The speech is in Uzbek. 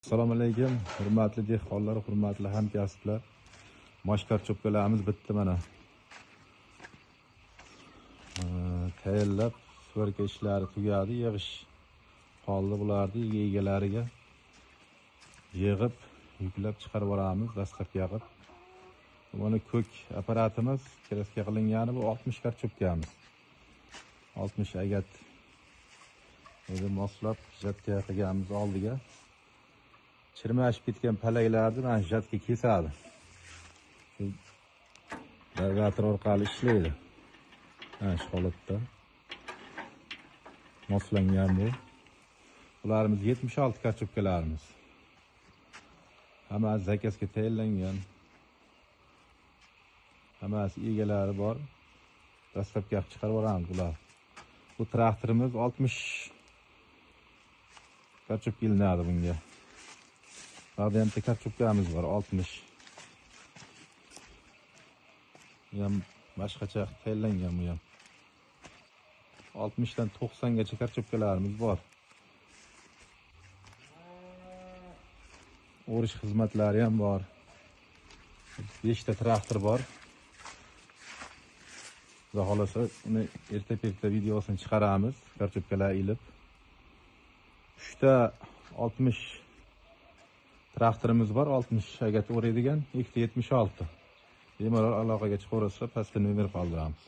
Assalomu alaykum, hurmatli dehqonlar, hurmatli hamkasblar. Mosh kartoshkalarimiz bitdi mana. Tayyorlab, svarka ishlari tugadi, yig'ish qoldi bularni egalariga. Yig'ib, yuklab chiqarib yuboramiz, dastlabki yig'ib. Mana ko'k apparatimiz kraska qilingani bu 60 kartoshkamiz. 60 agat. Endi moslab jatka qilganmiz oldiga. Chirmashib ketgan palaklarni mana shu jatka kesadi. Shu radiator orqali ishlaydi. Mana shu holatda moslangan bu. Bularimiz 76 kartoshkalarimiz. Hammasi zakazga tayinlangan. Hammasi egalari bor. Dastlabki chiqarib yuboramiz bular. Bu traktorimiz 60 kartoshka ilinadi bunga. Burada ham bitta kartoshkamiz bor, 60. Bu ham boshqacha tayinlangan bu ham. 60 dan 90 gacha kartoshkalarimiz bor. O'rish xizmatlari ham bor. 5 ta traktor bor. Xudo xolasa uni erta-perta videosini chiqaramiz, kartoshkalar ilib. 3 ta 60 traktorimiz bor, 60 agat o'raydigan, 2 ta 76. Bemalol aloqaga chiqaversa, pastda nomer qoldiramiz.